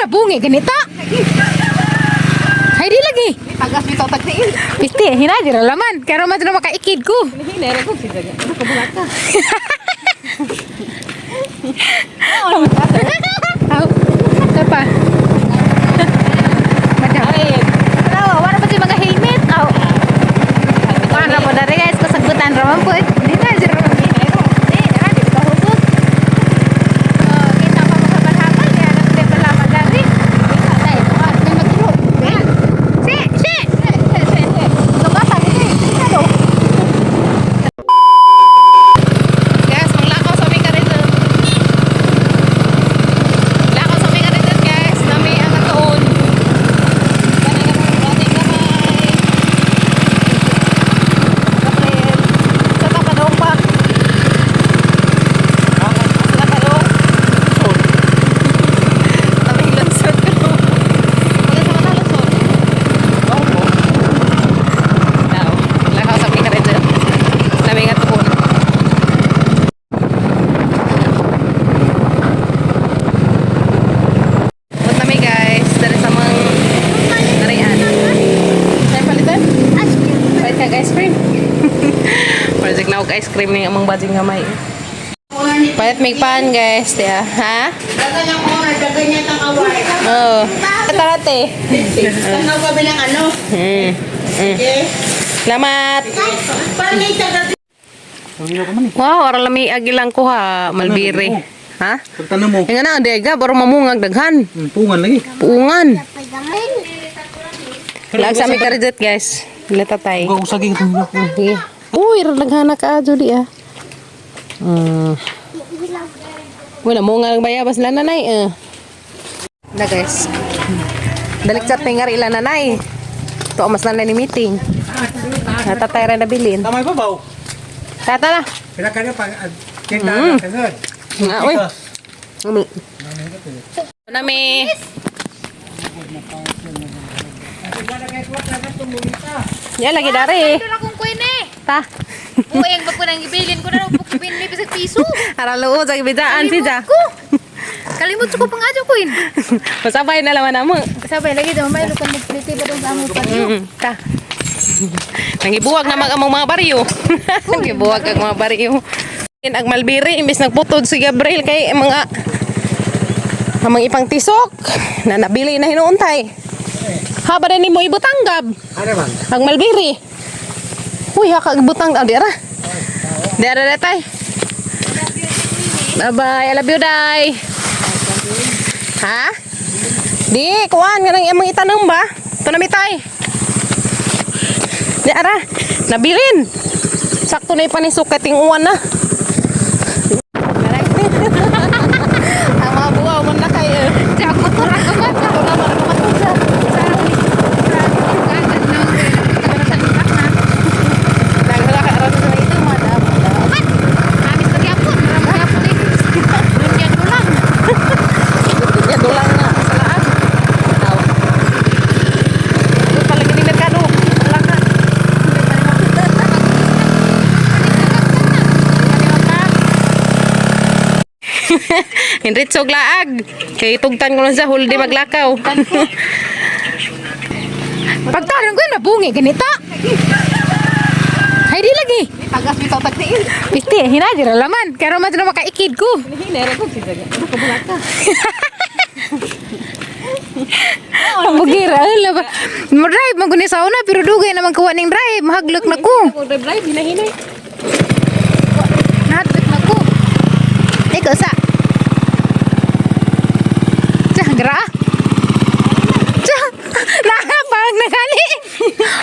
Mabungi ganita. Hay di lagi. Tagas bitaw tagtiin. Pisti, hina dira laman. Kaya man na makaikid ko. Hinay ra ko si Jaga. Ano ka bulaka? Aw, pa. Madam. Ay, Aw, wala pa si mga helmet. Aw. Para po dari guys, kasagbutan ra man po. Di na dira. Di, dira di ka husot. Oh, kita pa makabal-habal kaya nagte pala madari. Tay, kan magturo. Si, si. Si, si, si. Lugatan ini. Ano? Guys, maglakaw sa aming karito. Lakaw sa aming karito, guys. Nami ang katuon. Ating kamay. Gabriel. Sa tapadong pa. Sa tapadong. Nami lansod ko. Wala sa mga lansod. Now, lakaw sa aming karito. Nami ang katuon. Punta kami guys, dari sa mga narian. Sa'yo palitan? Palit ka ice cream. Project na og ice cream ni among bading gamay. Palit may pan guys, tiya. Ha? Dagan ang owner, dagan niya ang award. Oo. Tara te. Tanaw kami ng ano. Sige. Salamat. Parang may taga. Wow, ara lami agilang ko ha, malbiri. Ha? Pagtanong mo, Nga na, dega, baro mamungag daghan. Pungan lagi. Puungan. Lag sa aming karijet guys. Dila tatay. Huwag akong saging itong Sige. Uy, raglaghan ka, Judy ah. Wala mo nga bayabas lang nanay eh. Na guys. Dalik chat may ngari ilan nanay. Ito mas nanay ni meeting. Natatay rin nabilin. Tamay pa ba? Tata na. Pila ka na pag kita na kasunod. Nga, uy. Umi. Nami. Ya lagi dari. Ito na kong kuin eh. Ta. Bueng ba ko nang ibilin ko na lang bukbin ni bisag piso. Ara luo sa gibidaan si Ja. Ko. Kalimot ko pang adyo kuin. Masabay na laman namo. Sabay lagi daw may lukan magpliti ba dong sa among baryo. Ta. Nangibuwag na mag among mga baryo. Nangibuwag ang mga baryo. Ang malbiri imbis nagputod si Gabriel kay mga amang ipang tisok na nabili na hinuuntay. Haba na nimo ibutang gab. Ano man? Ang malbiri. Uy, haka ibutang ah, di ara. Di ara datay. Bye bye. I love you, day. Ha? Di, kuan nga nang imong itanong ba? Ito na mitay. Di ara. Nabilin. Sakto na ipanisok kay tinguan na. Ang mga buwaw man na kayo. Sa motor ako ba? Ito na man ako sa. Naghala ka aron sa ito madam. Amis lagi ako, marami gyapon eh. Dunya dulang. Ya dulang na sa laan. Taw. Ito palagi ni merkado. Wala ka. Enricho laag. Kay tugtan ko lang sa huldi maglakaw. Pagtarong ko mabungi ganita. Hay di lagi. Tagas bitaw tagtiin. Pisti, hina dira laman. Kaya man na makaikid ko. Hinay ra ko si Jaga. Ano ka bulaka? Ang bugira, ala ba. Mo drive man guni sa una pero dugay naman kuha ning drive, mahaglok na ko. Ako drive drive hinay-hinay. Nahaglok na ko. Ikaw sa. Tsa, gra. Tsa, nakapang na gani.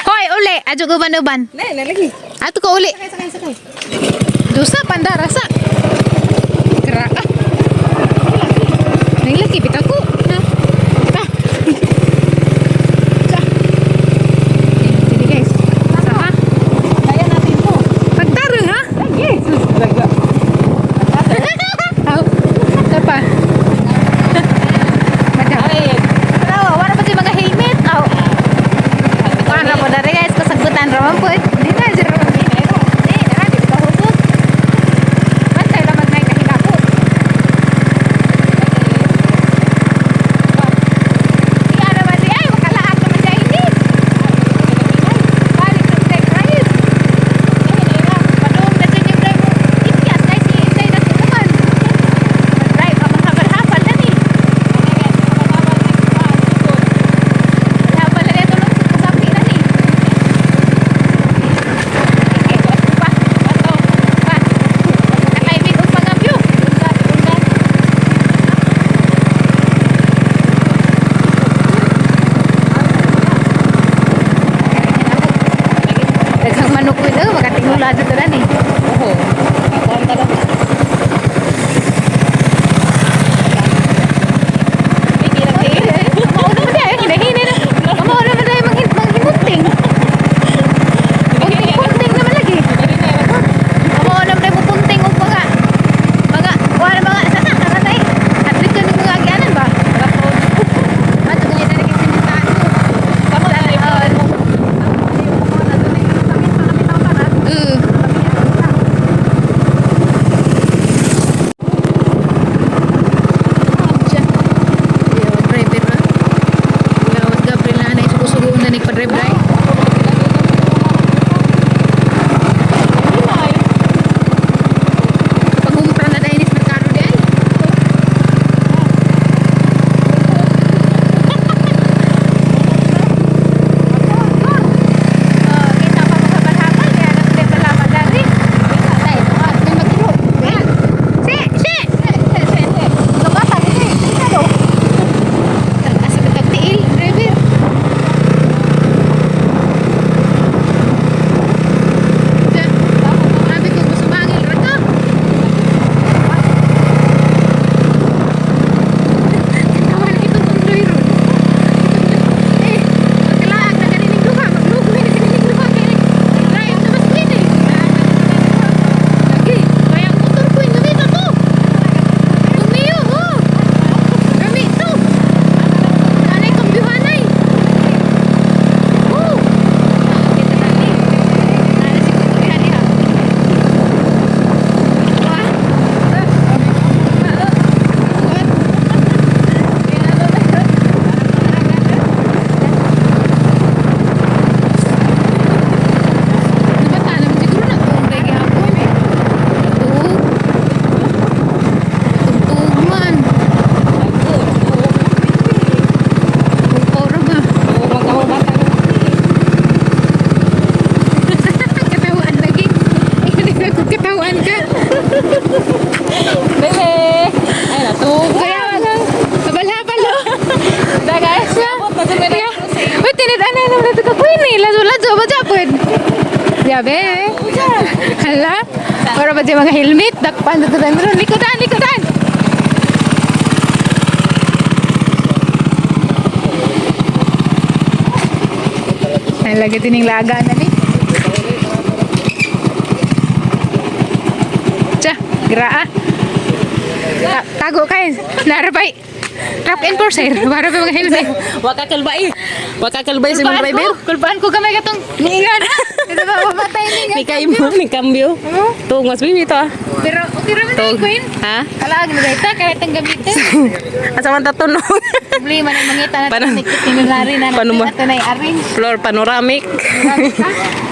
Hoy, uli, adyo ko uban-uban. Nay, na lagi. Ato ko uli. Sakay sakay sakay. Dusa pandara sa. Gra. Ning lagi bitaw ko. Na. Ta. Tsa. Sige guys. Sa ha. Kaya natin to. Pagtarong ha. Lagi. Sus, Jaga. Aw. Pa. Madam. Ay, Aw, wala pa si mga helmet. Aw. Para po dari guys, kasagbutan ra man po. Di na dira. Di, dira di ka husot. Sa dito na ni. Oo. Kakuan ka lang. Mao na ba hinahinay na. Mao na ba dahil manghimunting. Punting naman lagi. Mao na ba mo punting og mga wala mga sa na karatay. At least yun yung mga agyanan ba? Ato ganyan na rin simintaan mo. Driver na. Gabriel na na sugo-sugo na ni pa-drive drive. Pag-umpra na dahil is merkado di ay. Oh, kita pa maghabal-habal kaya nagpapalaman dari. Ay, ah, magturo. Si, si. Si, si, si. Kabata ni si. Ano? Asa ka tiil, driver. Diyan. Grabe kung sumangil ra ka. Tawa na itong tuloy ron. Eh, magkalaag na ganining duha, maglugoy na ganining duha. Kaya drive na mas queen eh. Lagi, kaya ang motor ko yung gamit ako. Tumiyo, oh. Gamit to. Nanay, kambyuhanay. Oh. Kita na ni. Nanay, si Kuya niya. Wah. Nabata naman siguro na kung lagi hapon eh. Tuog. Tugtug man. Upaw ra ba? Katawaan lagi. Katawaan ka. Bebe! Ay, natug. Kaya habal-habal oh. Da guys. Kaya, uy, tinid-anay naman ito ka queen eh. Lazo-lazo ba dyan? Grabe. Hala. Para ba dyan mga helmet? Dakpan na ito. Likodan, likodan. Ay, lagi tining laga na ni. Tsa, gra ah. Tago kayo. Narapay. Trap enforcer. Para pa mga helmet. Wakakalbay. Wakakalbay si mga Kulpaan ko. driver. Kulpaan ko gamay katong niingan. Kasi ba mamatay ni Ni kay mo, ni cambio. Tuog mas bibi to ah. Pero okay ra man tayo, Tuog. Queen. Ha? Kalaag na dahil ta, kahit ang gamitin. Asa man tatunong? Problema na mangita na Paano- itinerary na paano natin ma- ato na i-arrange. Floor panoramic.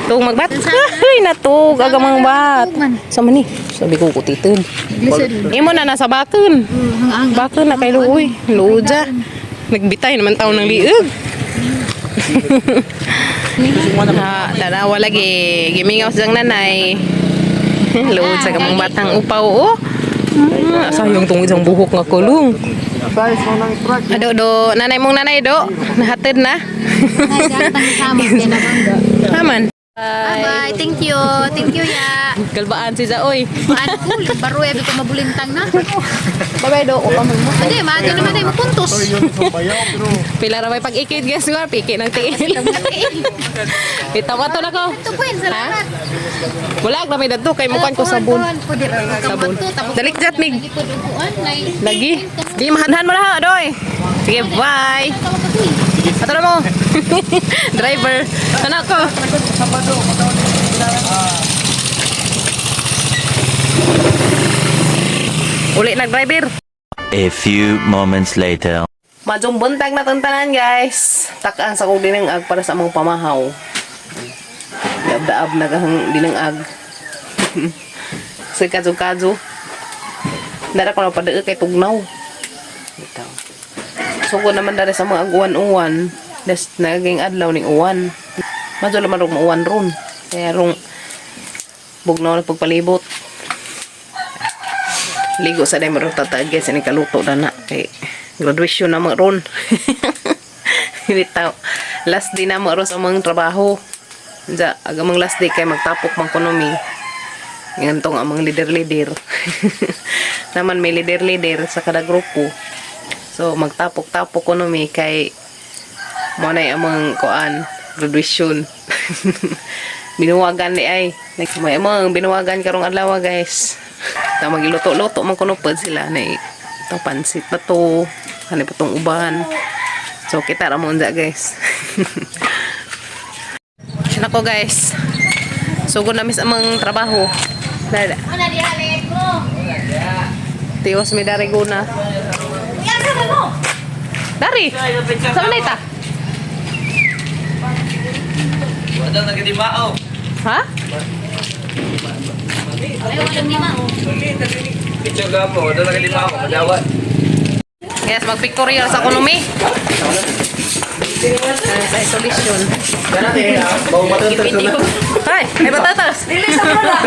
Tuog magbat. Saan? Ay, natug aga mga bat. Tuog man. Sa man ni? Sabi ko kutiton. Glycerin. Imo na nasa bakon. Hang Bakon na kay luoy. Luoja. Nagbitay naman taon ng liog. Ha, dalawa lagi. Gimingaw sa nanay. Luod sa gamang batang upaw oh. Ah, sayang tong isang buhok nga kulong. Ado do, nanay mong nanay do. Nahatid na. Aman. Bye-bye. Thank you. Thank you, ya. Galbaan si Zaoy. Paan ko, baro ya ko mabulintang na. Bye-bye do. Upaw mo. Hindi, maato naman tayo mapuntos. Pila ra may pag-ikit guys, nga piki ng tiil. Itaw to na ko. Ito, Queen, salamat. Wala na may dadto kay mukan ko sabon. Sabon. Dalik jat mig. Lagi. Di mahanhan mo na ha, doy. Sige, bye. Ato na mo. Driver. Ano ko? Uli nag-driver. A few moments later. Madyong buntag na tantanan, guys. Takaan sa kong dinangag para sa among pamahaw. Daab-daab na kahang dinangag. Sa kadyo-kadyo. Dara ko na padaa kay tugnaw. Ito. Sugo naman dara sa mga aguan-uwan. Des naging adlaw ning uwan. Madyo naman rong mauwan ron. Kaya rong bugnaw na pagpalibot. Ligo sa day marong tatagay sa kaluto na na. Kay graduation na mga ron. Bitaw. Last day na mga ron sa mga trabaho. Unsa aga mang last day kay magtapok man kuno mi. Ngantong amang leader-leader. Naman may leader-leader sa kada grupo. So magtapok-tapok kuno mi kay mo na amang kuan graduation. Binuwagan ni ay. May amang binuwagan karong adlaw, guys. Ta magiluto-luto man kuno pod sila na ito pansit pa to. Ano pa tong uban. So kita ra mo unsa, guys. Nako, guys. Sugod na mis amang trabaho. Dada. Tiwas mi dari guna. Dari. Sa man ita? Wala nagdimao. Ha? Picture ka po, wala nagdimao, madawat. Yes, magpictorial sa konomi. Sa isolation. Ay, ay batatas. Dili sa wala.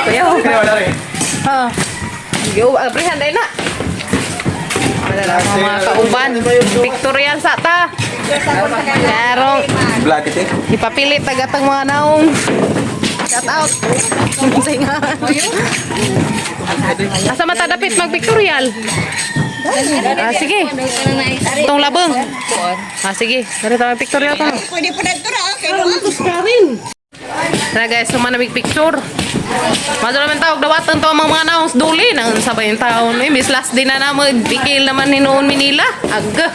Ayaw. Ah. Yo, abrihan dahil na. Wala na mga kauban. Pictorial sa ta. Karong Black it eh. ipapilit tagatang mga naong. Shout out. Singa. Asa mata dapit magpictorial? Ah, sige. Itong labong. Ah, sige. Dari tayo pictorial ta. Pwede pa na ito ra. Kaya Tara guys, sumanamig picture. Madalo man tawag dawatan to ang mga naong duli nang sabay yung taon. Eh, miss last day na naman bikil naman ni noon Manila. Aga.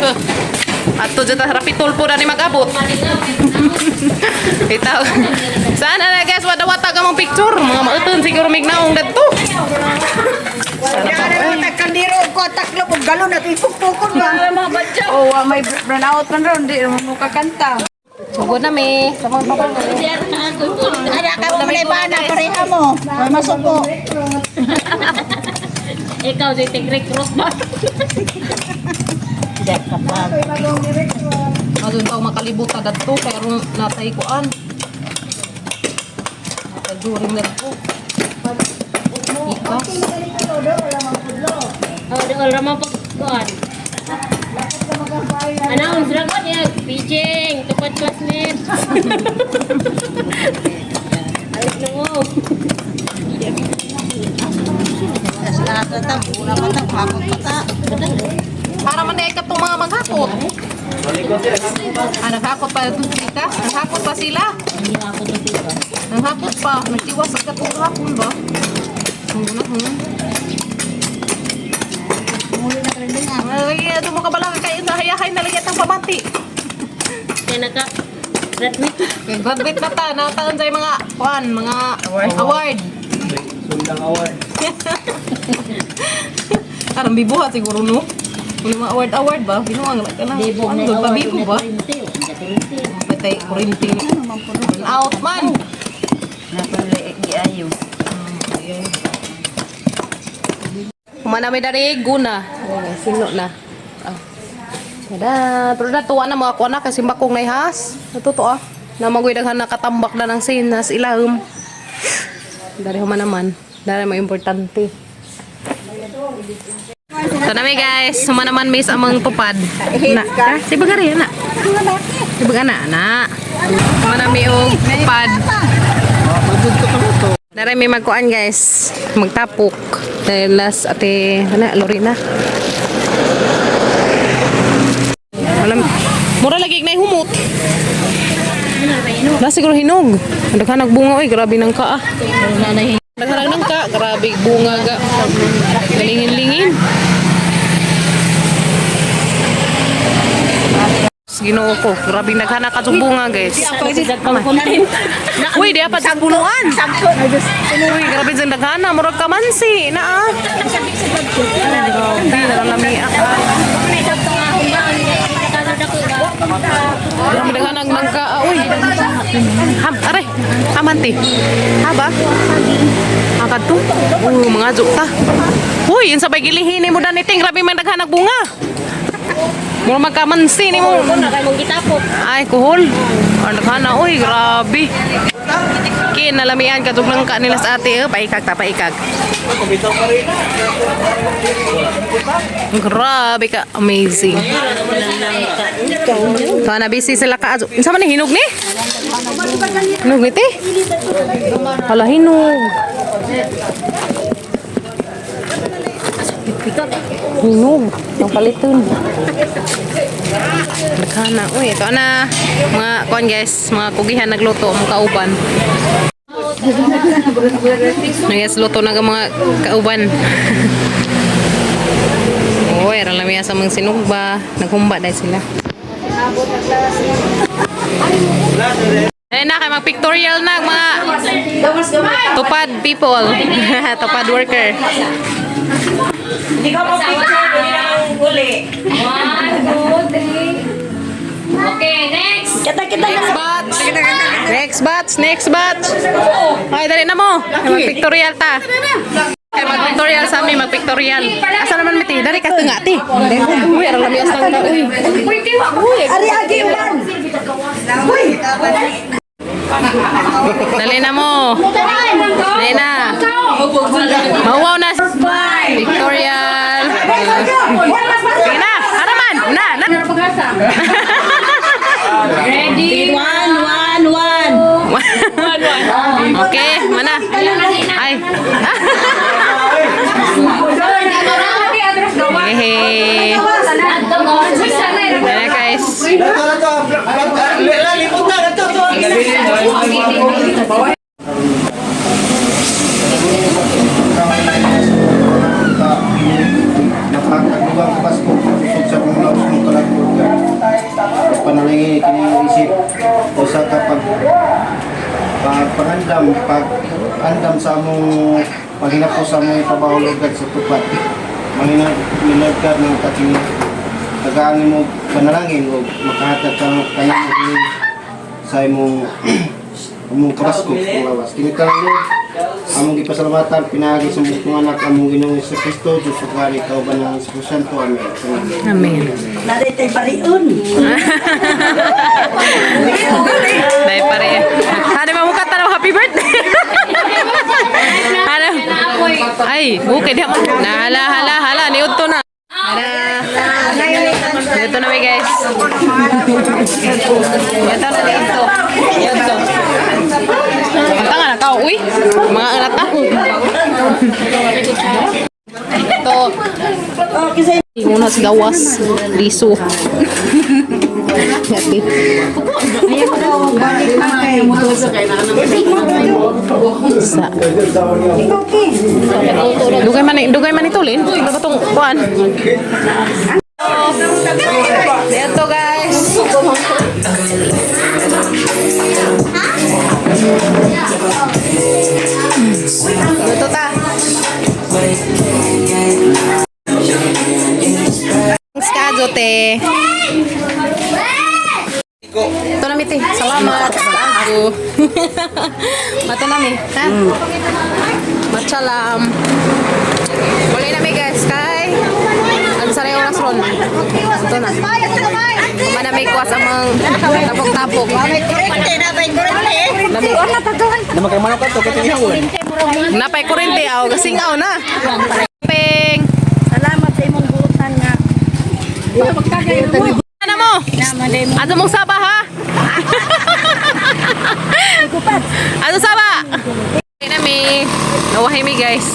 Ato dyan ta rapitol po na ni mag-abot. Itaw. Sana na guys, wadawata ka mong picture. Mga mautun siguro mig naong dadto. Wala na kandiro ko taklo og galon at ipukpukon ba. Oh, may burn out man ron, di mo kakanta. Sugod na mi. Sa mga papa. Ara ka mo na bana pareha mo. May masuko. Ikaw, di tig-recruit ba? Adun taw makalibutan dadto pero natay kuan. Natay during dadto. Ikas. Oh, di all ramang pagkuan. Announce ra ko niya, pitching, tupad classmates. Alis na mo. Asa ta mura pa ta hakot pa ta. Para man ay katong mga maghakot. Ah, naghakot pa itong sila. Naghakot pa sila. Naghakot pa. Nagtiwas sa katong hapon ba? Ang na, Ay, ito mo kabalang kayo sa hayahay na lagi atang pamati. Kaya naka graduate. Kay graduate na ta, nataon sa mga kuan, mga award. Sundang award. Karang bibuhat siguro no. Kung mga award award ba, binuang ka na. Ano doon, pabibo ba? Patay, kurinti. Out man. Humana may dari guna. Sino na. Ah. Tada, pero natuwa na mga kuha na kasi bakong naihas. Natuto ah. Namagoy daghan nakatambak na ng sinas ilahom. Dari human naman. Dari mo importante. So na mi guys, human naman miss amang tupad. Na, ha? Si Bagari na. Si Bagana na. Human na mi og tupad. Dari may magkuan guys, magtapok. Dahil last ate, ano, Lorena. Alam, mura lagi na humot. Na siguro hinog. Daghan bunga oy, grabe nang ka ah. Daghan nang ka, grabe bunga ga. Lingin-lingin. Ginoo ko, grabe naghan ka bunga, guys. Uy, di pa sa punuan. Uy, grabe dyan daghana, murag kamansi na ah. Grabe, nalalami ah. Grabe daghana ang nangka ah, uy. Ham, aray, amanti. Haba? Akad to? Uy, mga juk ta. Uy, yun sabay gilihin mo daniting, grabe man daghanag bunga. Murag magkamansi ni mo. Na kay mong gitapok. Ay, kuhol. Ang daghana, uy, grabe. Kin, nalamian ka lang ka nila sa ate, eh. Paikag ta, paikag. Grabe ka, amazing. So, na busy sila ka. Unsa man ni hinog ni? Hinog ni te? Hala, hinog. Hinog. Ang paliton. Daghan na. Uy, ito na. Mga kuan guys, mga kugihan nagluto, mga kauban. Guys, luto na ang mga kauban. Uy, aron lami sa mga sinugba. Naghumba dahil sila. Ayun na, kay mag-pictorial na ang mga tupad people. Tupad worker. Hindi ka mo-picture, hindi na ang huli. One, two, three. Okay, next. Next batch. Next batch, next batch. Okay, dali na mo. Mag-pictorial ta. Kay mag-pictorial sa amin, mag-pictorial. Asa naman miti? Dali ka tunga ti. Uy, aron lami asang ta. Uy. Ari agi man. Dali na mo. Dali na. Mauwaw na. Pictorial. Sige na. Araman. Na, na. Ready? One, one, one. Okay, mana. Ay. Hehe. Ayan, guys. Napakagulang Pasko, kusog sa kong laos mong kalagbugan. Panalangin kini isip o sa kapag pagpangandam, pag-andam sa among paghinapos sa among trabaho lugar sa tupad. Manginag Lord God ng kating tagaan mo panalangin o makahatag ka kanang sa imong among kabasko kung lawas. Kini ka Lord, among gipasalamatan pinaagi sa mong anak among Ginoong Hesus Kristo, Diyos ug Hari kauban ng Espiritu Santo. Amen. Amen. Naray tay barion. Dahil pare. Ano ba mukha tanaw happy birthday? Ano? Ay, okay di mo. Na hala hala hala niudto na. Hala. Niudto na mi guys. Niudto na niudto. Niudto. Ang tanga na kao, uy. Mga anak ta. Ito. Unas gawas, liso. Yati. Sa. Dugay man ito, Lin. Ano ba itong kuan? Dito, guys. Dito ta. Thanks ka, Jote. Ito na, miti. Salamat. Kaajo. Mato na, mi. Ha? Machalam. Wala na, mi, guys. Kay. Ang saray oras ron. Ito na. Mana may kuwas amang tapok-tapok. May kurente na, may kurente. Napay kurente aw, kasingaw na. Ping. Salamat sa imong buutan nga. Ano mo? Ano mong saba ha? Ano saba? Okay na mi. Nawahi mi guys.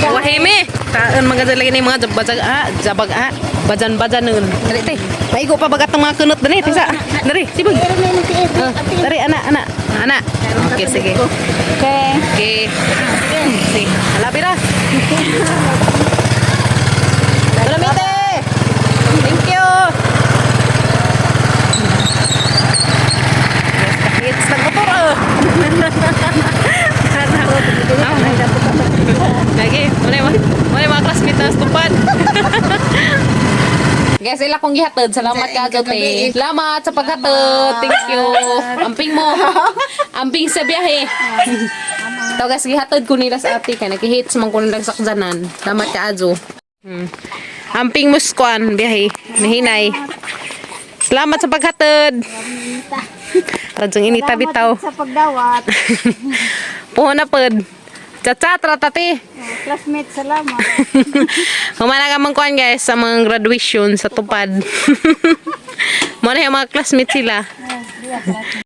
Nawahi mi. Taan mga lagi ni mga jabag ah, jabag ah, bajan bajanon. Dali te. Maigo pa bagat ang mga kunot dali tisa. Dali, sibog. Ah, Dali ana ana ana. Okay sige. Okay. Okay. Sige. Hala pira. Salamite. Thank you. Yes, kahit sa motor. Oh. Lagi, muna yung mga classmate na tupad. Guys, ila kong gihatod. Salamat ka, Jote. Salamat sa paghatod. Thank you. Amping mo. Amping sa biyahe. Ito guys, gihatod ko nila sa ate kay nagihits man ko nilang sakjanan. Salamat ka, Ajo. Amping muskuan biyahe. Nahinay. Salamat sa paghatod. Radyong inita bitaw. Sa pagdawat. Puho na pod. Chat-chat ra tati. Classmate, salamat. Humana ka mang kuan guys sa mga graduation sa tupad. Mo na yung mga classmates sila. Diya, classmate.